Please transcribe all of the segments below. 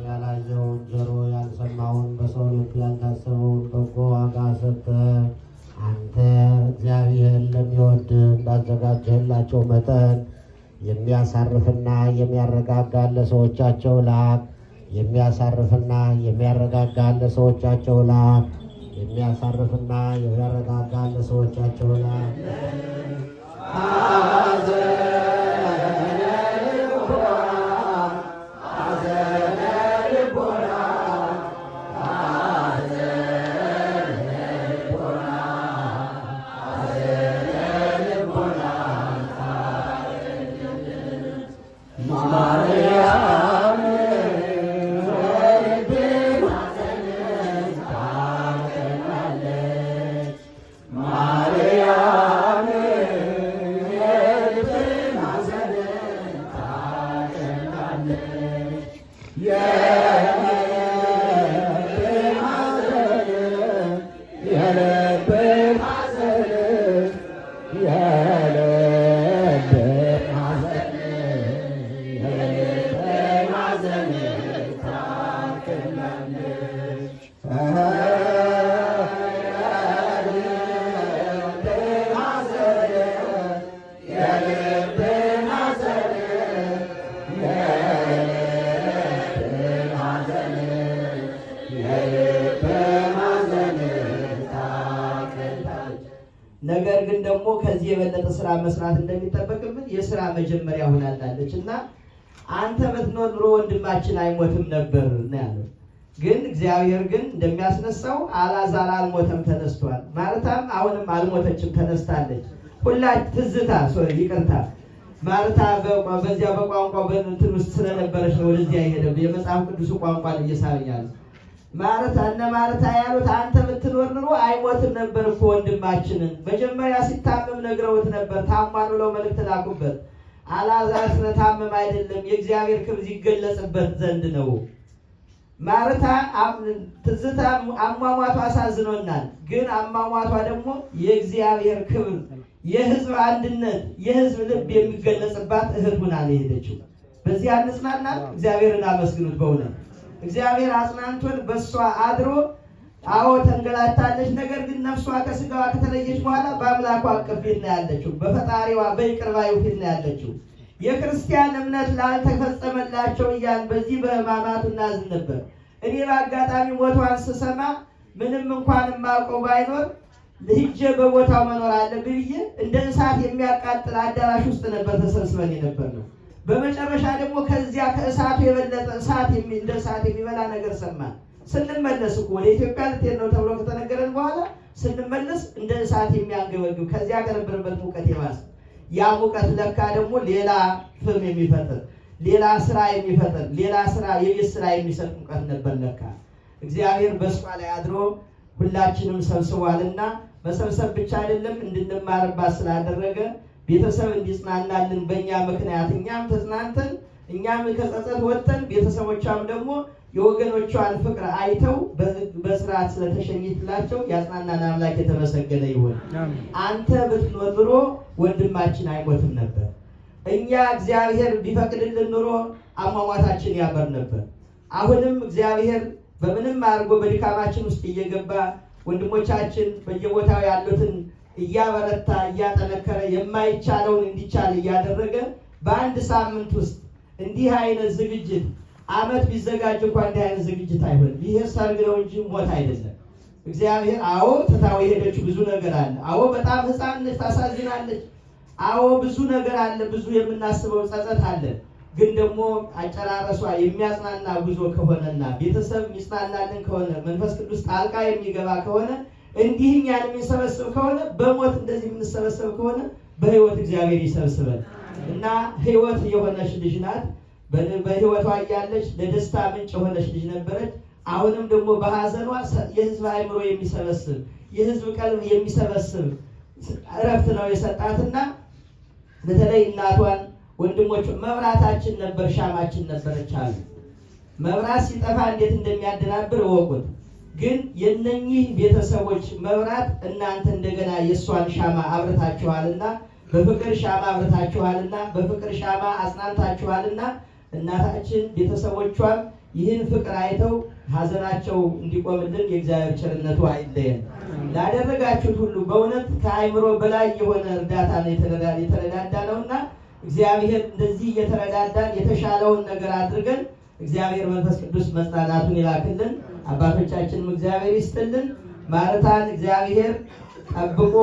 ያላየውን ጆሮ ያልሰማውን በሰው ልብ ያልታሰበውን በጎ ዋጋ ሰጠ። አንተ እግዚአብሔር ለሚወድ እንዳዘጋጀህላቸው መጠን የሚያሳርፍና የሚያረጋጋ ለሰዎቻቸው ላክ። የሚያሳርፍና የሚያረጋጋ ለሰዎቻቸው ላክ። የሚያሳርፍና የሚያረጋጋ ለሰዎቻቸው ላክ። ነገር ግን ደግሞ ከዚህ የበለጠ ስራ መስራት እንደሚጠበቅብን የስራ መጀመሪያ ሆናላለች እና አንተ ብትኖር ኑሮ ወንድማችን አይሞትም ነበር ነው ያለው። ግን እግዚአብሔር ግን እንደሚያስነሳው አልዓዛር አልሞተም ተነስቷል። ማርታም አሁንም አልሞተችም ተነስታለች። ሁላ ትዝታ sorry ይቅርታ፣ ማርታ በዚያ በቋንቋ በእንትን ውስጥ ስለነበረች ነው ወደዚያ የሄደ የመጽሐፍ ቅዱሱ ቋንቋ እየሳበኛል። ማርታ እነ ማርታ ያሉት አንተ ብትኖር ኑሮ አይሞትም ነበር እኮ ወንድማችንን። መጀመሪያ ሲታመም ነግረውት ነበር። ታሟል ብለው መልእክት ላኩበት። አልዓዛር ስለታመም አይደለም የእግዚአብሔር ክብር ይገለጽበት ዘንድ ነው። ማርታ ትዝታ አሟሟቷ አሳዝኖናል። ግን አሟሟቷ ደግሞ የእግዚአብሔር ክብር፣ የሕዝብ አንድነት፣ የሕዝብ ልብ የሚገለጽባት እህት ሆና ነው የሄደችው። በዚህ አንጽናናል። እግዚአብሔርን አመስግኑት በእውነት እግዚአብሔር አጽናንቶን በእሷ አድሮ አዎ ተንገላታለች። ነገር ግን ነፍሷ ከስጋዋ ከተለየች በኋላ በአምላኳ እቅፍ ፊት ነው ያለችው። በፈጣሪዋ በይቅር ባዩ ፊት ነው ያለችው። የክርስቲያን እምነት ላልተፈጸመላቸው እያን በዚህ በሕማማቱ እናዝን ነበር። እኔ በአጋጣሚ ሞቷን ስሰማ ምንም እንኳን የማውቀው ባይኖር ሂጄ በቦታው መኖር አለብኝ ብዬ እንደ እሳት የሚያቃጥል አዳራሽ ውስጥ ነበር ተሰብስበን የነበር ነው። በመጨረሻ ደግሞ ከዚያ ከእሳቱ የበለጠ እሳት እንደ እሳት የሚበላ ነገር ሰማን። ስንመለስ እኮ ወደ ኢትዮጵያ ልትሄድ ነው ተብሎ ከተነገረን በኋላ ስንመለስ እንደ እሳት የሚያንገበግብ ከዚያ ከነበረበት ሙቀት የባሰ ያ ሙቀት ለካ ደግሞ ሌላ ፍም የሚፈጥር ሌላ ስራ የሚፈጥር ሌላ ስራ የቤት ስራ የሚሰጥ ሙቀት ነበር ለካ። እግዚአብሔር በእሷ ላይ አድሮ ሁላችንም ሰብስቧልና መሰብሰብ ብቻ አይደለም እንድንማርባት ስላደረገ ቤተሰብ እንዲጽናናልን በእኛ ምክንያት እኛም ተጽናንተን እኛም ከጸጸት ወጥተን ቤተሰቦቿም ደግሞ የወገኖቿን ፍቅር አይተው በስርዓት ስለተሸኝትላቸው ያጽናናን አምላክ የተመሰገነ ይሁን። አንተ ብትኖር ኑሮ ወንድማችን አይሞትም ነበር። እኛ እግዚአብሔር ቢፈቅድልን ኑሮ አሟሟታችን ያበር ነበር። አሁንም እግዚአብሔር በምንም አድርጎ በድካማችን ውስጥ እየገባ ወንድሞቻችን በየቦታው ያሉትን እያበረታ እያጠነከረ የማይቻለውን እንዲቻል እያደረገ በአንድ ሳምንት ውስጥ እንዲህ አይነት ዝግጅት ዓመት ቢዘጋጅ እንኳ እንዲህ አይነት ዝግጅት አይሆንም። ይሄ ሰርግ ነው እንጂ ሞት አይደለም። እግዚአብሔር አዎ ትታው የሄደችው ብዙ ነገር አለ። አዎ በጣም ሕፃን ነች፣ ታሳዝናለች። አዎ ብዙ ነገር አለ፣ ብዙ የምናስበው ጸጸት አለ። ግን ደግሞ አጨራረሷ የሚያጽናና ጉዞ ከሆነና ቤተሰብ የሚጽናናልን ከሆነ መንፈስ ቅዱስ ጣልቃ የሚገባ ከሆነ እንዲህ እኛን የሚሰበስብ ከሆነ በሞት እንደዚህ የምንሰበሰብ ከሆነ በህይወት እግዚአብሔር ይሰብስበን እና ህይወት የሆነች ልጅ ናት። በህይወቷ እያለች ለደስታ ምንጭ የሆነች ልጅ ነበረች። አሁንም ደግሞ በሀዘኗ የህዝብ አእምሮ የሚሰበስብ፣ የህዝብ ቀልብ የሚሰበስብ እረፍት ነው የሰጣትና በተለይ እናቷን፣ ወንድሞቿ መብራታችን ነበር፣ ሻማችን ነበረች አሉ። መብራት ሲጠፋ እንዴት እንደሚያደናብር እወቁት። ግን የነኚህ ቤተሰቦች መብራት እናንተ እንደገና የእሷን ሻማ አብርታችኋልና፣ በፍቅር ሻማ አብርታችኋልና፣ በፍቅር ሻማ አጽናንታችኋልና እናታችን ቤተሰቦቿም ይህን ፍቅር አይተው ሀዘናቸው እንዲቆምልን የእግዚአብሔር ቸርነቱ አይለየን። ላደረጋችሁት ሁሉ በእውነት ከአእምሮ በላይ የሆነ እርዳታ ነው የተረዳዳ ነውና እግዚአብሔር እንደዚህ እየተረዳዳን የተሻለውን ነገር አድርገን እግዚአብሔር መንፈስ ቅዱስ መጽናናቱን ይላክልን። አባቶቻችንም እግዚአብሔር ይስጥልን። ማርታን እግዚአብሔር ጠብቆ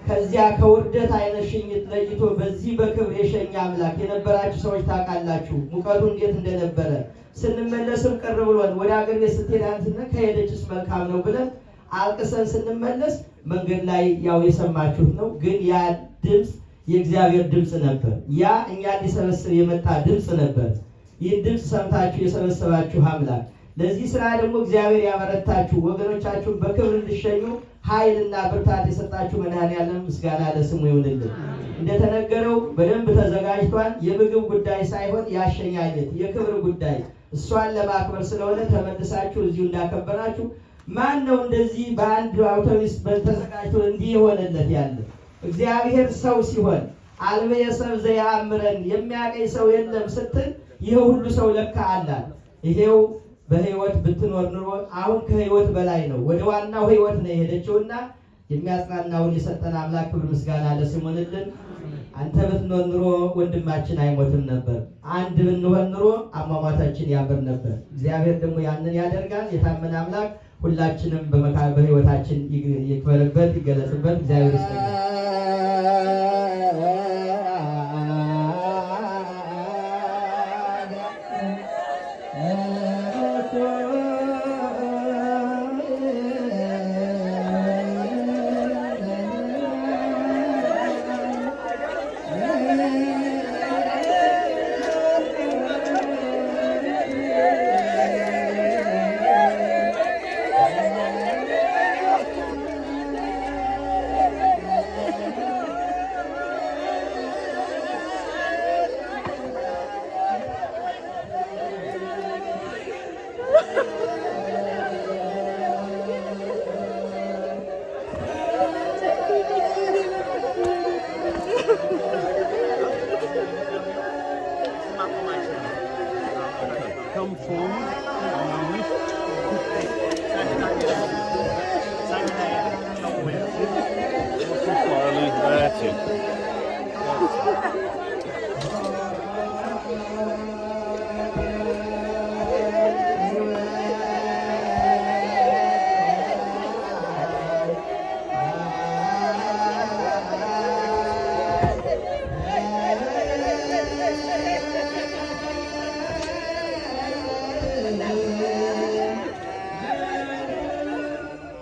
ከዚያ ከውርደት አይነት ሽኝት ለይቶ በዚህ በክብር የሸኘ አምላክ፣ የነበራችሁ ሰዎች ታውቃላችሁ ሙቀቱ እንዴት እንደነበረ። ስንመለስም ቅር ብሎን ወደ አገር ቤት ስትሄድ ከሄደችስ መልካም ነው ብለን አልቅሰን ስንመለስ መንገድ ላይ ያው የሰማችሁት ነው። ግን ያ ድምፅ የእግዚአብሔር ድምፅ ነበር። ያ እኛ ሊሰበስብ የመጣ ድምፅ ነበር። ይህን ድምፅ ሰምታችሁ የሰበሰባችሁ አምላክ፣ ለዚህ ስራ ደግሞ እግዚአብሔር ያበረታችሁ፣ ወገኖቻችሁን በክብር እንዲሸኙ ኃይልና ብርታት የሰጣችሁ መድኃኔዓለም ምስጋና ለስሙ ይሁንልን። እንደተነገረው በደንብ ተዘጋጅቷል። የምግብ ጉዳይ ሳይሆን ያሸኛኘት የክብር ጉዳይ እሷን ለማክበር ስለሆነ ተመልሳችሁ እዚሁ እንዳከበራችሁ፣ ማን ነው እንደዚህ በአንድ አውቶቡስ ተዘጋጅቶ እንዲህ የሆነለት ያለ? እግዚአብሔር ሰው ሲሆን አልበየ ሰብእ ዘየአምረን፣ የሚያቀኝ ሰው የለም ስትል ይሄ ሁሉ ሰው ለካ አላት። ይሄው በህይወት ብትኖር ኑሮ አሁን ከህይወት በላይ ነው፣ ወደ ዋናው ህይወት ነው የሄደችውና የሚያጽናናውን የሰጠን አምላክ ክብር ምስጋና ለስሙ ይሁንልን። አንተ ብትኖር ኑሮ ወንድማችን አይሞትም ነበር። አንድ ብንሆን ኑሮ አሟሟታችን ያምር ነበር። እግዚአብሔር ደግሞ ያንን ያደርጋል። የታመነ አምላክ ሁላችንም በህይወታችን ይክበርበት፣ ይገለጽበት። እግዚአብሔር ይስጥልን። Come forward and then lift. Not too far, that's it.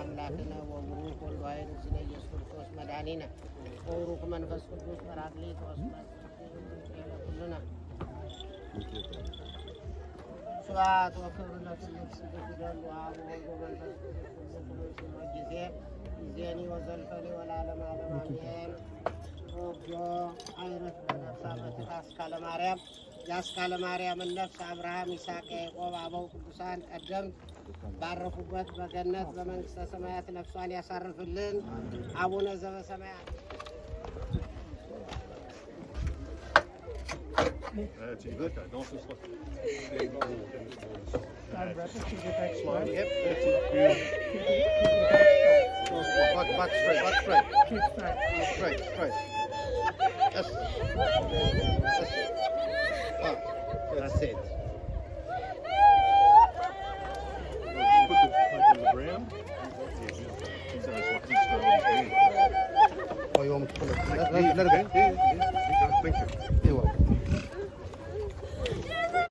አምላክነ ወቡሩክ ወልድ ዋሕድ እግዚእነ ኢየሱስ ክርስቶስ መድኃኒነ ወቡሩክ መንፈስ ቅዱስ ጰራቅሊጦስ ኩልነ። ስብሐት ወክብር ለኩሉ ስግድ ይደሉ አብ ወወልድ ወመንፈስ ቅዱስ ጊዜ ጊዜኒ ወዘልፈኒ ወለዓለመ ዓለም አሜን። እግዚኦ አዕርፍ በነፍሳ በትት አስካለ ማርያም፣ የአስካለ ማርያምን ነፍስ አብርሃም፣ ይስሐቅ፣ ያዕቆብ፣ አበው ቅዱሳን ቀደምት ባረፉበት በገነት በመንግስተ ሰማያት ነፍሷን ያሳርፍልን። አቡነ ዘበሰማያት። That's it. Okay, nice and slow. Slowly. Yep, that's it. Beautiful. Back, back straight, back straight. Straight, straight. Yes. Yes. Ah, that's it.